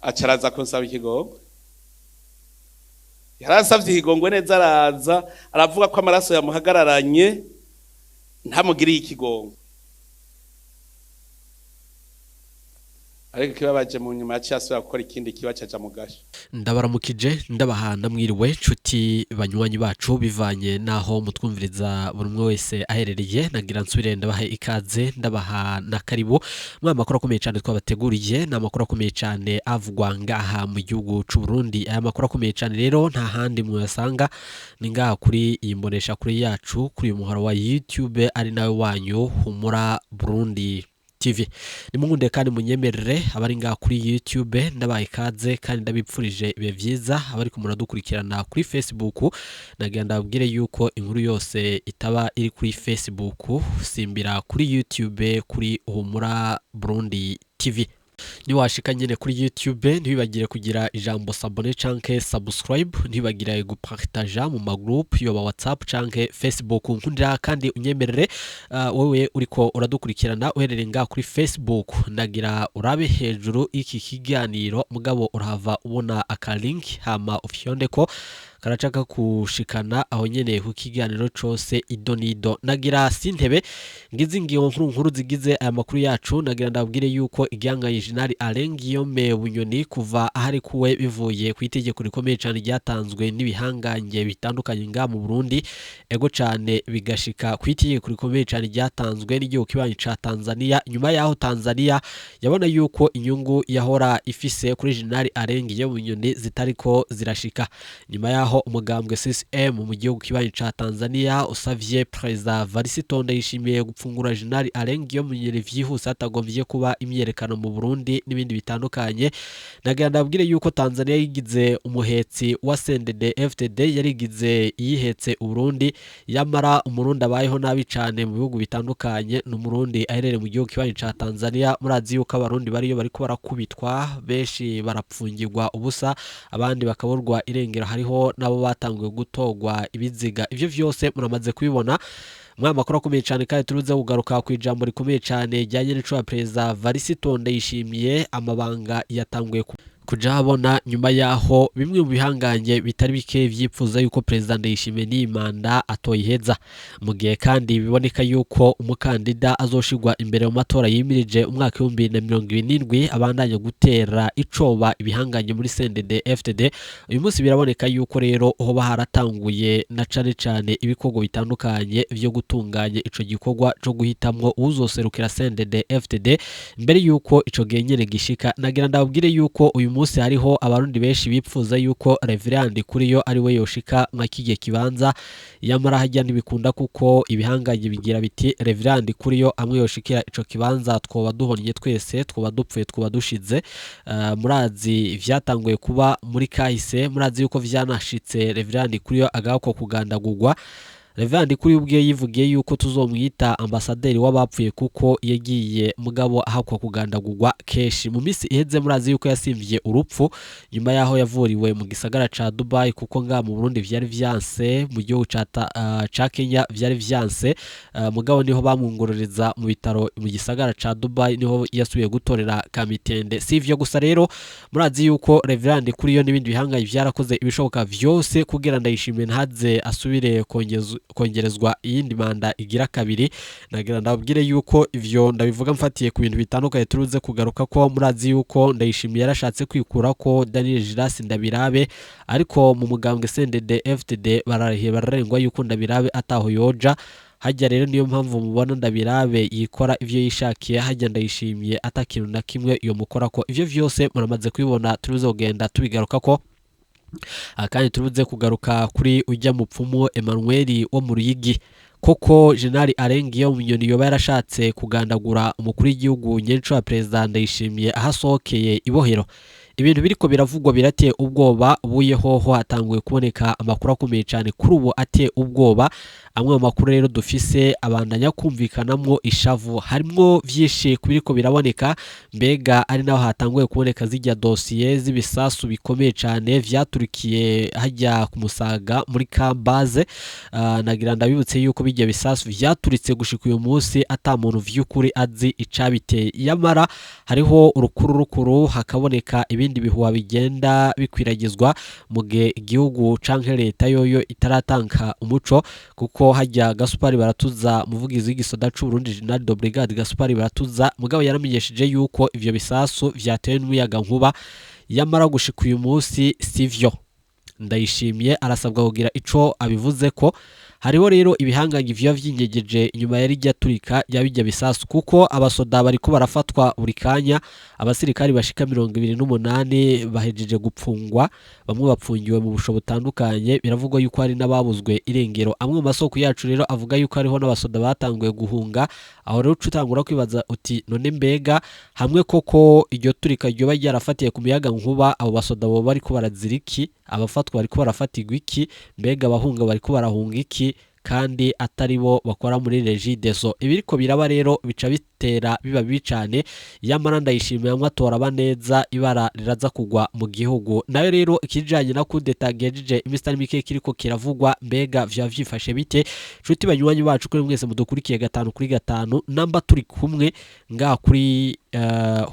Aca araza kunsaba ikigongwe. Yarasavye ikigongwe neza, araza aravuga ko amaraso yamuhagararanye ntamugiriye ikigongwe. Ariko ikibabaje, mu nyuma yaciye asubira gukora ikindi kiba, caja mu gasho. Ndabaramukije, ndabaha ndamwiriwe, nshuti banywanyi bacu, bivanye naho mutwumviriza buri umwe wese aherereye. Nagira nsubire ndabaha ikaze, ndabaha na karibu mwa makuru akomeye cyane twabateguriye. Ni amakuru akomeye cyane avugwa ngaha mu gihugu c'u Burundi. Aya makuru akomeye cyane rero nta handi muyasanga, ni ngaha kuri iyi mbonesha kuri yacu, kuri uyu muhoro wa YouTube, ari nawe wanyu Humura Burundi TV. Nimunkunde kandi munyemerere, abari ngaha kuri YouTube ndabaha ikaze kandi ndabipfurije ibihe vyiza. Abariko muradukurikirana kuri Facebook, nagira ndababwire yuko inkuru yose itaba iri kuri Facebook. Simbira kuri YouTube kuri Humura Burundi TV. Niwashika nyene kuri YouTube, ntibibagire kugira ijambo s'abonner canke subscribe, ntibibagire gupartaja mu magroup yoba WhatsApp canke Facebook. Nkundira kandi unyemerere, wewe uriko uradukurikirana uherereye ngaha kuri Facebook, ndagira urabe hejuru iki kiganiro, mugabo urahava ubona aka link, hama ufyondeko, karacaka kushikana aho nyene ku kiganiro cose ido nido. Nagira sintebe ngize ingingo nkuru nkuru zigize aya makuru yacu. Nagira ndabwire yuko igihangange Jenerali Alain Guillaume Bunyoni, kuva ahari kuwe bivuye ku itegeko rikomeye cyane ryatanzwe n'ibihangange bitandukanye ngaha mu Burundi, ego cane, bigashika ku itegeko rikomeye cyane ryatanzwe n'igihugu kibanyi ca Tanzania, nyuma yaho Tanzania yabona yuko inyungu yahora ifise kuri Jenerali Alain Guillaume Bunyoni zitariko zirashika, nyuma yaho umugambwe CCM mu gihugu kibanyi ca Tanzania usavye Perezida Varisito Ndayishimiye gupfungura Jenerali Alain Guillaume Bunyoni vyihuse, hatagomvye kuba imyiyerekano mu Burundi n'ibindi bitandukanye. Nagira ndabwire yuko Tanzania yigize umuhetsi wa CNDD FDD, yarigize yihetse Uburundi. Yamara Umurundi abayeho nabi cane mu bihugu bitandukanye ni Umurundi aherereye mu gihugu kibanyi ca Tanzania. Murazi yuko Abarundi bariyo bariko barakubitwa, benshi barapfungirwa ubusa, abandi bakaburwa irengero, hariho nabo batanguye gutogwa ibiziga. Ivyo vyose muramaze kubibona mwa makuru akomeye cyane. Kandi turuze kugaruka ku ijambo rikomeye cyane rijyanye n'ico ya Perezida Varisito Ndayishimiye. Amabanga yatanguye kuja habona nyuma yaho bimwe mu bihangange bitari bike vyipfuza yuko Perezida Ndayishimiye n'iyi manda atoyiheza, mu gihe kandi biboneka yuko umukandida azoshirwa imbere mu matora yimirije umwaka 2027 abandanya gutera icoba ibihangange muri CNDD FDD. Uyu munsi biraboneka yuko rero hoba haratanguye na cane cane ibikorwa bitandukanye vyo gutunganya ico gikorwa co guhitamwo uwuzoserukira CNDD FDD mbere yuko ico gihe nyene gishika. Nagira ndababwire yuko uyu munsi hariho Abarundi benshi bipfuza yuko Reverend Kuriyo ari we yoshika mwa kigiye kibanza. Yamara hajya ntibikunda, kuko ibihangange bigira biti: "Reverend Kuriyo amwe yoshikira ico kibanza, twoba duhonnye twese, twoba dupfuye, twoba dushize." Murazi vyatanguye kuba muri kahise, murazi yuko vyanashitse Reverend Kuriyo agahakwa kugandagurwa. Reverend kuri ubwe yivugiye yuko tuzomwita ambasaderi w'abapfuye, kuko yagiye mugabo ahakwa kugandagurwa kenshi. Mu minsi iheze murazi yuko yasimvye urupfu nyuma yaho yavuriwe mu gisagara ca Dubai, kuko nga mu Burundi vyari vyanse, mu gihugu ca Kenya vyari vyanse, mugabo niho bamwungururiza mu bitaro mu gisagara ca Dubai, niho yasubiye gutorera kamitende. Si ivyo gusa rero, murazi yuko Reverend kuri yo n'ibindi bihangaye vyarakoze ibishoboka vyose kugira Ndayishimiye ntaze asubire kongerezwa iyindi manda igira kabiri. Nagira ndababwire yuko ivyo ndabivuga mfatiye ku bintu bitandukanye turuze kugaruka ko. Murazi yuko Ndayishimiye yarashatse kwikura ko Daniel Giras Ndabirabe, ariko mu mugambwe CNDD FDD bararahiye bararengwa yuko Ndabirabe ataho yoja hajya. Rero niyo mpamvu mubona Ndabirabe yikora ivyo yishakiye hajya, Ndayishimiye atakintu na kimwe yo mukora ko. Ivyo vyose muramaze kubibona, turuze kugenda tubigaruka ko. Kandi turuze kugaruka kuri ujya mupfumu Emmanuel wo mu Ruyigi. Koko Jenerali Alain Guillaume Bunyoni yoba yarashatse kugandagura umukuru w'igihugu nyenco wa Perezida Ndayishimiye aho asohokeye ibohero? Ibintu biriko biravugwa birateye ubwoba. Ubuye hoho hatanguye kuboneka amakuru akomeye cyane kuri ubu ateye ubwoba. Amwe mu makuru rero dufise abandanya kumvikanamwo ishavu, harimwo vyinshi kubiriko biraboneka. Mbega ari naho hatanguye kuboneka zijya dosiye z'ibisasu bikomeye cyane vyaturikiye hajya ku Musaga muri Kambaze. Nagira ndabibutse yuko bijya bisasu vyaturitse gushika uyu munsi ata muntu vy'ukuri azi icabiteye. Yamara hariho urukuru rukuru hakaboneka ibindi. ibindi bihuha bigenda bikwiragizwa mu gihe igihugu canke leta yoyo itaratanga umuco, kuko hajya Gaspari Baratuza, umuvugizi w'igisoda c'u Burundi, General de Brigade Gaspari Baratuza, mugabo yaramenyesheje yuko ivyo bisasu vyatewe n'umuyaga nkuba, yamara gushika uyu munsi sivyo. Ndayishimiye arasabwa kugira ico abivuze ko hariho rero ibihangange vyo vyinyegeje inyuma yari rya turika ya bijya bisasu, kuko abasoda bariko barafatwa buri kanya. Abasirikari bashika 28 bahejeje gupfungwa, bamwe bapfungiwe mu busho butandukanye, biravugwa yuko hari n'ababuzwe irengero. Amwe mu masoko yacu rero avuga yuko hariho n'abasoda batanguye guhunga. Aho rero ucutangura kwibaza uti none mbega hamwe koko iryo turika ryoba ryarafatiye ku miyaga nkuba, abo basoda boba bariko barazira iki? Abafatwa bariko barafatirwa iki? Mbega abahunga bariko barahunga iki kandi atari bo bakora muri Regideso? Ibiriko biraba rero bica bitera biba bibi cane. Yamara Ndayishimiye amwe atora abaneza, ibara riraza kugwa mu gihugu. Nayo rero ikijanye na kudeta gejeje iminsi itari mike kiriko kiravugwa, mbega vyoba vyifashe bite? Nshuti banywanyi bacu, kuri mwese mudukurikiye gatanu kuri gatanu, namba turi kumwe ngaha kuri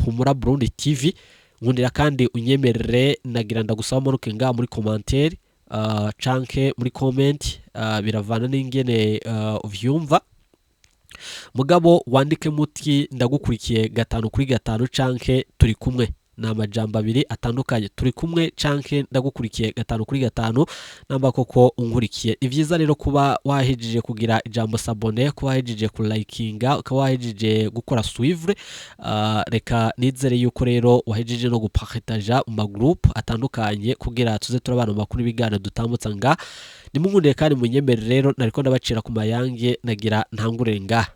Humura Burundi TV, nkundira kandi unyemerere nagira ndagusaba umanuke ngaha muri commentaire canke muri comment, biravana n'ingene uvyumva, mugabo wandike muti ndagukurikiye gatanu kuri gatanu canke turi kumwe. Ni amajambo abiri atandukanye, turi kumwe canke ndagukurikiye gatanu kuri gatanu, namba koko unkurikiye. Ni vyiza rero kuba wahejeje kugira ijambo s'abonner, kuba wahejeje kulayikinga, ukaba wahejeje gukora suivre. Reka nizere yuko rero wahejeje no gupartaja mu magroupe atandukanye kugira tuze turabana mu makuru y'ibiganiro dutambutsa nga. Nimunkundiye kandi munyemerere rero nariko ndabacira ku mayange, nagira ntangure ngaha.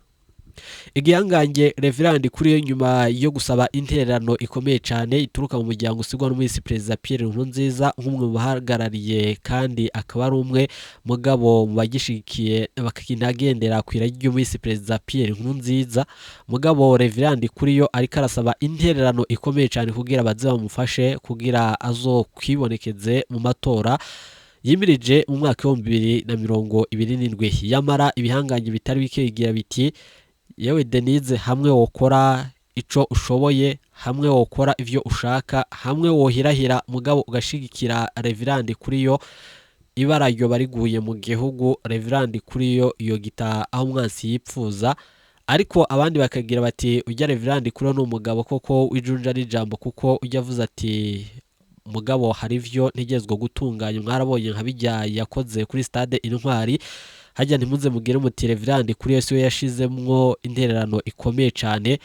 Igihangange Reverend kuri yo nyuma yo gusaba intererano ikomeye cyane ituruka mu muryango usigwa n'umwisi Perezida Pierre Nkurunziza, nk'umwe mu bahagarariye kandi akaba ari umwe mugabo mu bagishigikiye bakinagendera ku iragi ry'umwisi Perezida Pierre Nkurunziza, mugabo Reverend kuri yo ariko arasaba intererano ikomeye cyane kugira baze bamufashe kugira azokwibonekeze mu matora yimirije mu mwaka w'2027. Yamara ibihangange bitari bike bigira biti yewe Denise, hamwe wokora ico ushoboye, hamwe wokora ivyo ushaka, hamwe wohirahira mugabo ugashigikira Reverend kuri yo, ibara ryo bariguye mu gihugu. Reverend kuri yo iyo gita aho umwansi yipfuza. Ariko abandi bakagira bati ujya Reverend kuri yo ni umugabo koko w'ijunja n'ijambo, kuko ujya avuze ati mugabo hari ivyo ntegezwa gutunganya. Mwarabonye nka bijya yakoze kuri stade Intwari hajya, ntimuze mugire muti Reverend kuri yo siwe yashizemwo intererano ikomeye cane.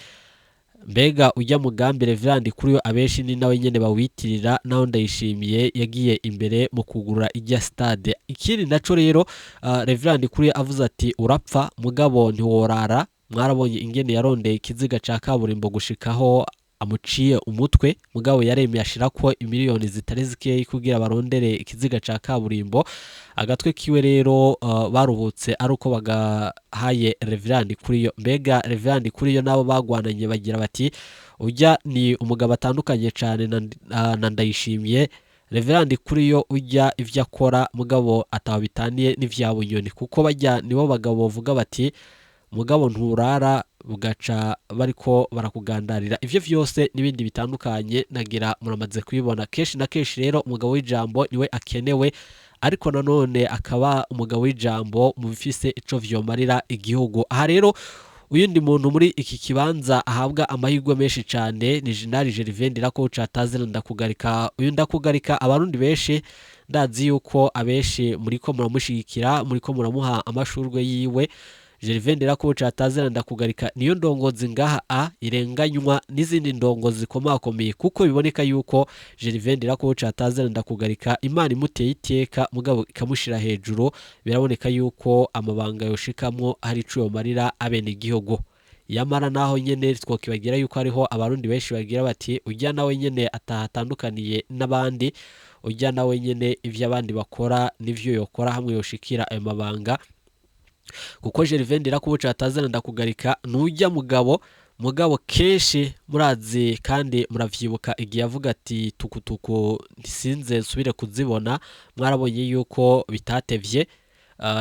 Mbega ujya mugambi Reverend kuri yo abenshi ni nawe nyene bawitirira, naho Ndayishimiye yagiye imbere mu kugurura ijya stade. Ikindi naco rero Reverend kuri yo avuze ati urapfa mugabo ntiworara. Mwarabonye ingene yarondeye ikiziga ca kaburimbo gushikaho amuciye umutwe, mugabo yaremeye ashirako imiliyoni zitari zikeyi kugira barondere ikiziga ca kaburimbo. Agatwe kiwe rero baruhutse ari uko bagahaye Reverend kuri yo. Mbega Reverend kuri yo nabo bagwananye bagira bati ujya ni umugabo atandukanye cane na Ndayishimiye. Reverend kuri yo ujya ivyo akora mugabo ataho bitaniye n'ivya Bunyoni, kuko bajya nibo bagabo bavuga bati mugabo nturara bugaca bariko barakugandarira. Ivyo vyose n'ibindi bitandukanye nagira muramaze kubibona kenshi na kenshi. Rero umugabo w'ijambo niwe akenewe, ariko nanone akaba umugabo w'ijambo mu bifise ico vyomarira igihugu. Aha rero uyundi muntu muri iki kibanza ahabwa amahirwe menshi cane ni General Gervais Ndirakobuca atazira Ndakugarika. Uyu Ndakugarika abarundi benshi ndazi yuko abenshi muriko muramushigikira, muriko muramuha amashurwe yiwe. Gervais Ndirakobuca atazira Ndakugarika niyo ndongozi ngaha a irenganywa n'izindi ndongozi zikomakomeye, kuko biboneka yuko Gervais Ndirakobuca atazira Ndakugarika Imana imuteye iteka mugabo ikamushira hejuru. Biraboneka yuko amabanga yoshikamwo hari ico yomarira abene igihugu. Yamara naho nyene twokibagira yuko hariho abarundi benshi bagira bati ujya nawe nyene atahatandukaniye n'abandi, ujya nawe nyene ivyo abandi bakora nivyo yokora hamwe yoshikira ayo mabanga, kuko Gervais Ndirakobuca atazira Ndakugarika nujya mugabo kenshi murazi kandi muravyibuka igihe avuga ati tukutuku ntisinze nsubire kuzibona. Mwarabonye yuko bitatevye.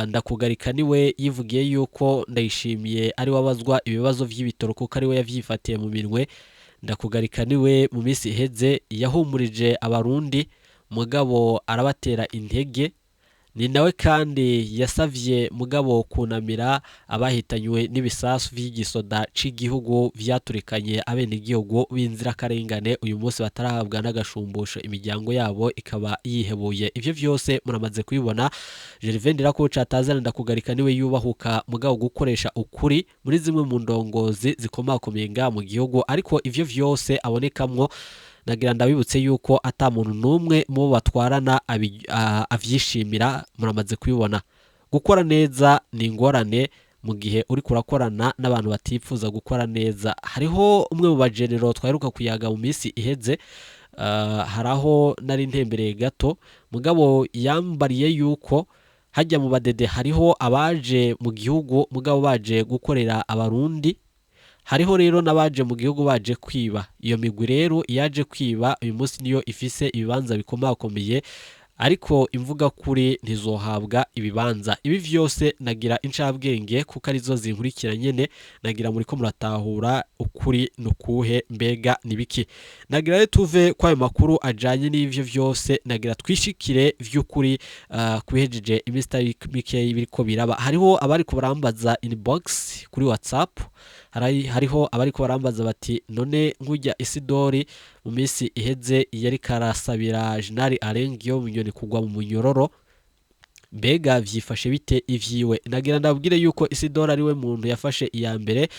Ndakugarika niwe yivugiye yuko Ndayishimiye ari wabazwa ibibazo vy'ibitoro kuko ari we yavyifatiye mu minwe. Ndakugarika niwe mu minsi iheze yahumurije abarundi, mugabo arabatera intege. Ni nawe kandi yasavye mugabo kunamira abahitanywe n'ibisasu vy'igisoda c'igihugu vyaturikanye abenegihugu b'inzirakarengane, uyu munsi batarahabwa n'agashumbusho, imiryango yabo ikaba yihebuye. Ivyo vyose muramaze kubibona. Gervais Ndirakobuca atazana Ndakugarika niwe yubahuka mugabo gukoresha ukuri muri zimwe mu ndongozi zikomakomeye ngaha mu gihugu, ariko ivyo vyose abonekamwo, nagira ndabibutse yuko ata muntu n'umwe mu bo batwarana avyishimira. Muramaze kubibona. Gukora neza ni ingorane mu gihe uriko urakorana n'abantu batifuza gukora neza. Hariho umwe mu bajenero twaheruka kuyaga mu minsi iheze, hari aho nari ntembereye gato, mugabo yambariye yuko hajya mu badede hariho abaje mu gihugu mugabo baje gukorera abarundi, hariho rero n'abaje mu gihugu baje kwiba. Iyo migwi rero iyaje kwiba uyu munsi niyo ifise ibibanza bikomakomeye, ariko imvuga kuri ntizohabwa ibibanza. Ibi vyose nagira incabwenge kuko arizo zinkurikira nyene, nagira muriko muratahura ukuri nukuhe, mbega nibiki. Nagira rero tuve kwayo makuru ajanye n'ivyo vyose, nagira twishikire vy'ukuri kubihejeje iminsi itari mikeyi biriko biraba. Hariho abariko barambaza inbox kuri WhatsApp, hariho abariko barambaza bati none nkujya Isidori mu minsi iheze yari karasabira Jenali Arengiyo Bunyoni kugwa mu munyororo, mbega vyifashe bite ivyiwe? Nagira ndabwire yuko Isidori ariwe muntu yafashe iya mbere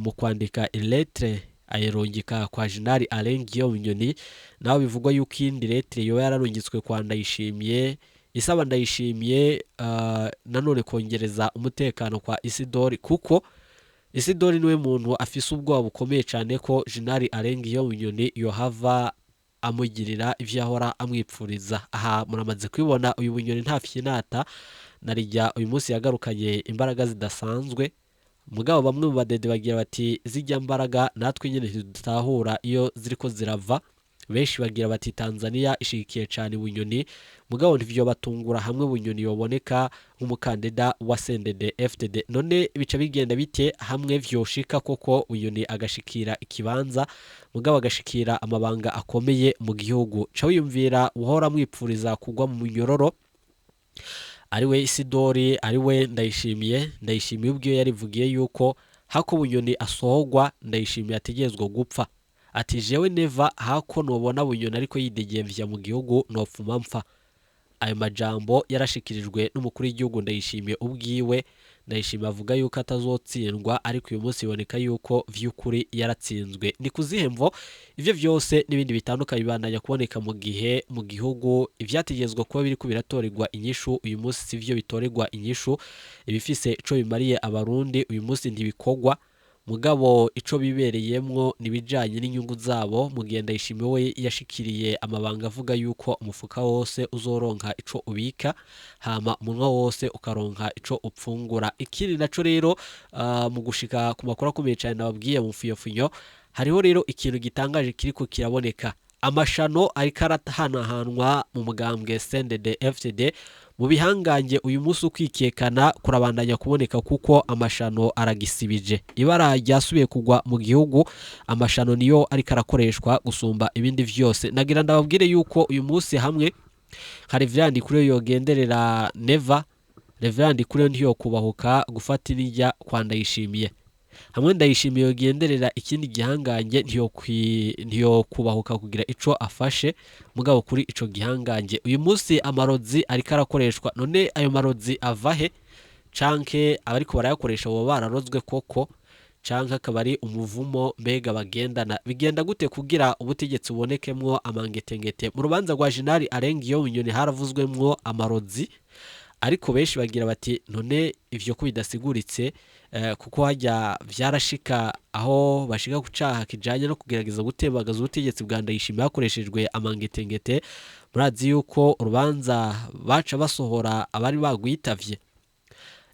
mu kwandika lettre ayirungika kwa Jenali Arengiyo Bunyoni, naho bivugwa yuko iyindi lettre yoba yararungitswe kwa Ndayishimiye, isaba Ndayishimiye nanone kongereza umutekano kwa Isidori, kuko Isidori niwe muntu afise ubwoba bukomeye cane ko Jenali Arengiyo Bunyoni yohava amugirira ivyo yahora amwipfuriza. Aha muramaze kubibona, uyu Bunyoni nta fyinata narijya uyu munsi yagarukanye imbaraga zidasanzwe, mugabo bamwe mu badede bagira bati zijya mbaraga natwe nyene ntidutahura iyo ziriko zirava. Benshi bagira bati Tanzania ishigikiye cane Bunyoni, mugabo ntivyo batungura hamwe Bunyoni yoboneka nk'umukandida wa CNDD FDD. None bica bigenda bite hamwe vyoshika koko Bunyoni agashikira ikibanza, mugabo agashikira amabanga akomeye mu gihugu? Ca wiyumvira uhora mwipfuriza kugwa mu munyororo ariwe Isidori, ariwe Ndayishimiye. Ndayishimiye ubwiwe yarivugiye yuko hako Bunyoni asohogwa Ndayishimiye ategerezwa gupfa, ati jewe neva hako nobona Bunyoni ariko yidegemvya mu gihugu nopfuma mpfa. Ayo majambo yarashikirijwe n'umukuru w'igihugu Ndayishimiye ubwiwe. Ndayishimiye avuga yuko atazotsindwa, ariko uyu munsi biboneka yuko vy'ukuri yaratsinzwe. Ni kuzihe mvo? Ivyo vyose n'ibindi bitandukanye bibandanya kuboneka mu gihe mu gihugu ivyategerezwa kuba biriko biratorerwa inyishu uyu munsi sivyo bitorerwa inyishu. Ibifise ico bimariye abarundi uyu munsi ntibikogwa, mugabo ico bibereyemwo nibijanye n'inyungu zabo. Mu gihe Ndayishimiye we yashikiriye amabanga avuga yuko umufuka wose uzoronka ico ubika, hama umunwa wose ukaronka ico upfungura. Ikindi naco rero, mu gushika ku makuru akomeye cane nababwiye mu mfuyofunyo, hariho rero ikintu gitangaje kiriko kiraboneka. Amashano ariko arahanahanwa mu mugambwe CNDD FDD mu bihangange uyu munsi, ukwikekana kurabandanya kuboneka kuko amashano aragisibije. Ibara ryasubiye kugwa mu gihugu, amashano niyo ariko arakoreshwa gusumba ibindi vyose. Nagira ndababwire yuko uyu munsi hamwe nka Reverend kuri yogenderera Neva, Reverend kuri ntiyokubahuka gufata irya kwa Ndayishimiye. Hamwe Ndayishimiye yogenderera ikindi gihangange ntiyokubahuka kugira ico afashe mugabo kuri ico gihangange. Uyu munsi amarozi ariko arakoreshwa. None ayo marozi ava he? Canke abariko barayakoresha boba bararozwe koko, canke akaba ari umuvumo mbega bagendana? Bigenda gute kugira ubutegetsi bubonekemwo amangetengete? Mu rubanza rwa Jenali Arengiyo Bunyoni haravuzwemwo amarozi, ariko benshi bagira bati none ivyo ko bidasiguritse, kuko hajya vyarashika aho bashika ku caha kijanye no kugerageza gutembagaza ubutegetsi bwa Ndayishimiye hakoreshejwe amangetengete. Murazi yuko urubanza baca basohora abari bagwitavye,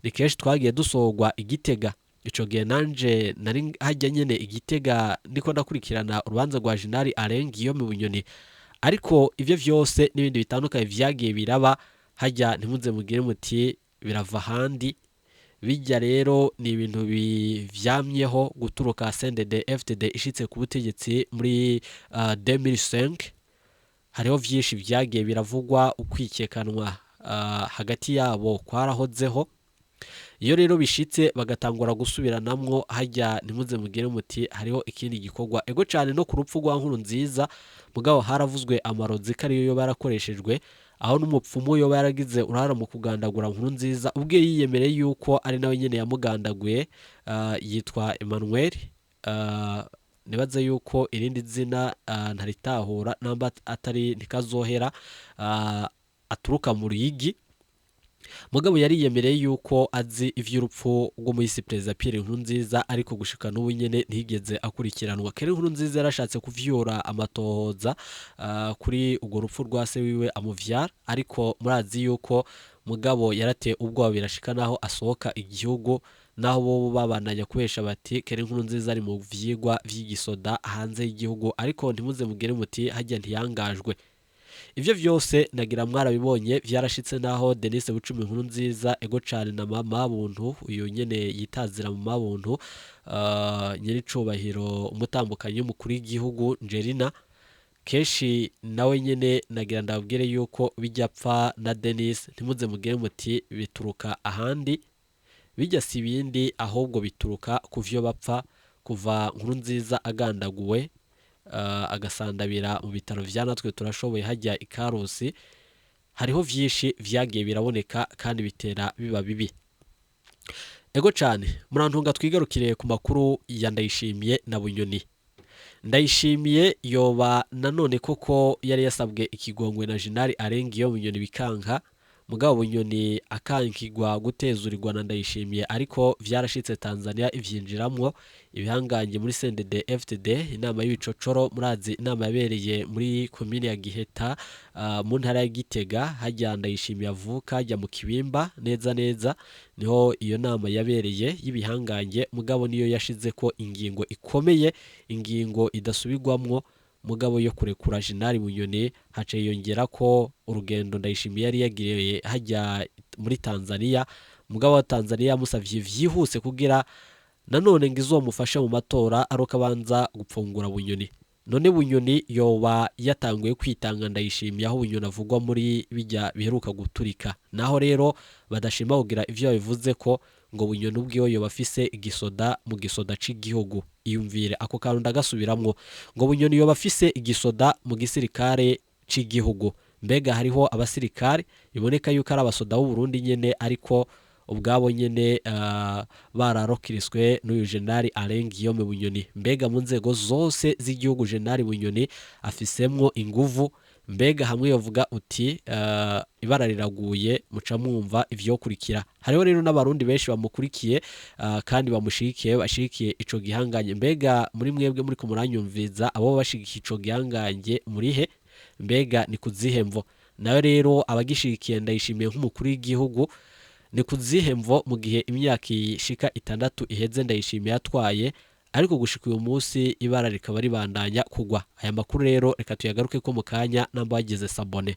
ni kenshi twagiye dusohorwa igitega. Ico gihe nanje nari hajya nyene igitega ndiko ndakurikirana urubanza rwa Jenali Arengiyo mu Bunyoni, ariko ivyo vyose n'ibindi bitandukanye vyagiye biraba hajya, ntimuze mugire muti birava ahandi, Bijya rero ni ibintu bivyamyeho guturuka CNDD FDD ishitse ku butegetsi muri 2005. Hariho vyinshi vyagiye biravugwa, ukwikekanwa hagati yabo kwarahozeho. Iyo rero bishitse bagatangura gusubiranamwo hajya, ntimuze mugire muti hariho ikindi gikorwa. Ego cane, no ku rupfu rwa Nkuru Nziza mugabo haravuzwe amarozi ko ariyo yoba yarakoreshejwe, aho n'umupfumu yoba yaragize uruhara mu kugandagura Nkuru Nziza, ubwe yiyemereye yuko ari nawe nyene yamugandaguye. Yitwa Emmanuel, nibaze yuko irindi zina ntaritahura, namba atari ntikazohera, aturuka mu Ruyigi. Mugabo yariyemereye yuko azi ivy'urupfu rw'umuhisi perezida Pierre Nkurunziza, ariko gushika n'ubu nyene ntiyigeze akurikiranwa. Kera Nkurunziza yarashatse kuvyura amatohoza kuri urwo rupfu rwa se wiwe amuvyara, ariko murazi yuko mugabo yarateye ubwoba birashika naho asohoka igihugu, naho bobo babandanya kubesha bati Kera Nkurunziza ari mu vyigwa vy'igisoda hanze y'igihugu, ariko ntimuze mugire muti hajya ntiyangajwe. Ivyo vyose nagira mwarabibonye, vyarashitse naho Denise Bucumi Nkuru Nziza, ego cane, na mama Buntu, uyu nyene yitazira mu mabuntu, nyiricubahiro umutambukanyi w'umukuru w'igihugu Njerina, kenshi nawe nyene nagira ndababwire yuko bijya pfa na Denise, ntimuze mugire muti bituruka ahandi. Bijya si ibindi, ahubwo bituruka ku vyo bapfa kuva Nkuru Nziza agandaguwe, agasandabira mu bitaro vya Natwe Turashoboye hajya ikarusi. Hariho vyinshi vyagiye biraboneka kandi bitera biba bibi. Ego cane, murantunga twigarukire ku makuru ya Ndayishimiye na Bunyoni. Ndayishimiye yoba nanone koko yari yasabwe ikigongwe na Jenali Arengiyo Bunyoni bikanka, mugabo Bunyoni akankigwa gutezurirwa na Ndayishimiye, ariko vyarashitse Tanzania ivyinjiramwo ibihangange muri CNDD FDD, inama y'ibicocoro. Murazi inama yabereye muri komine ya Giheta, mu ntara ya Gitega, hajya Ndayishimiye avuka, hajya mu Kibimba neza neza niho iyo nama yabereye y'ibihangange. Mugabo niyo yashize ko ingingo ikomeye, ingingo idasubirwamwo, mugabo yo kurekura Jenali Bunyoni. Haca yongera ko urugendo Ndayishimiye yari yagiriye hajya muri Tanzania, mugabo wa Tanzania yamusavye vyihuse kugira nanone ngo izomufashe mu matora aruko abanza gupfungura Bunyoni. None Bunyoni yoba yatanguye kwitanga Ndayishimiye, aho Bunyoni avugwa muri bijya biheruka guturika, naho rero badashima kugira ivyo babivuze ko ngo Bunyoni ubwiwe yoba afise igisoda mu gisoda c'igihugu. Iyumvire ako kantu, ndagasubiramwo, ngo Bunyoni yoba afise igisoda mu gisirikare c'igihugu. Mbega hariho abasirikare biboneka yuko ari abasoda b'u Burundi nyene, ariko ubwabo nyene bararokiriswe n'uyu Jenali Alain Guillaume Bunyoni. Mbega mu nzego zose z'igihugu Jenali Bunyoni afisemwo inguvu. Mbega hamwe yovuga uti ibara riraguye, muca mwumva ivyokurikira. Hariho rero n'abarundi benshi bamukurikiye, kandi bamushigikiye, bashigikiye ico gihanganye. Mbega muri mwebwe muri kumuranyumviza, abo bashigikiye ico gihangange murihe? Mbega ni kuzihe mvo? Nawe rero abagishigikiye Ndayishimiye nk'umukuru w'igihugu, ni kuzihe mvo mu gihe imyaka ishika 6 iheze Ndayishimiye atwaye, ariko gushika uyu munsi ibara rikaba ribandanya kugwa? Aya makuru rero reka tuyagaruke ko mu kanya, namba wagize sabone.